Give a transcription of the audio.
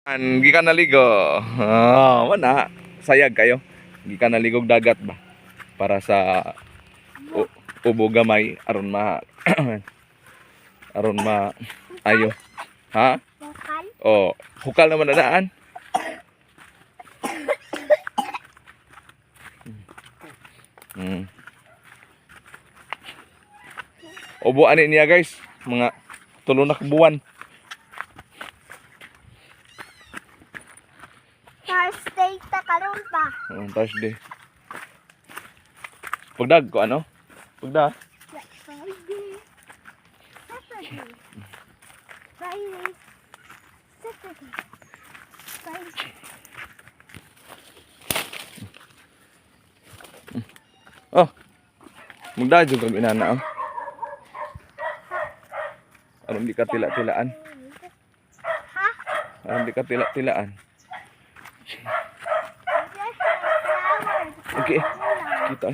An gikan naligo. Ah, wala. Sayag kayo. Gikan naligog dagat ba? Para sa ubo gamay aron ma ayo. Ha? Bukal. Oh, hukal naman na daan. Ubo ani niya, guys, mga 3 na ka buwan. Thursday ta karon pa. Oh, Thursday. Pagdag ko ano? Pagda. Like Friday. Saturday. Friday. Saturday. Friday. Oh. Magda jud kag inana, oh. Aron di ka tila-tilaan. Ha? Aron di ka tila-tilaan. There's a flower. Okay. Kita.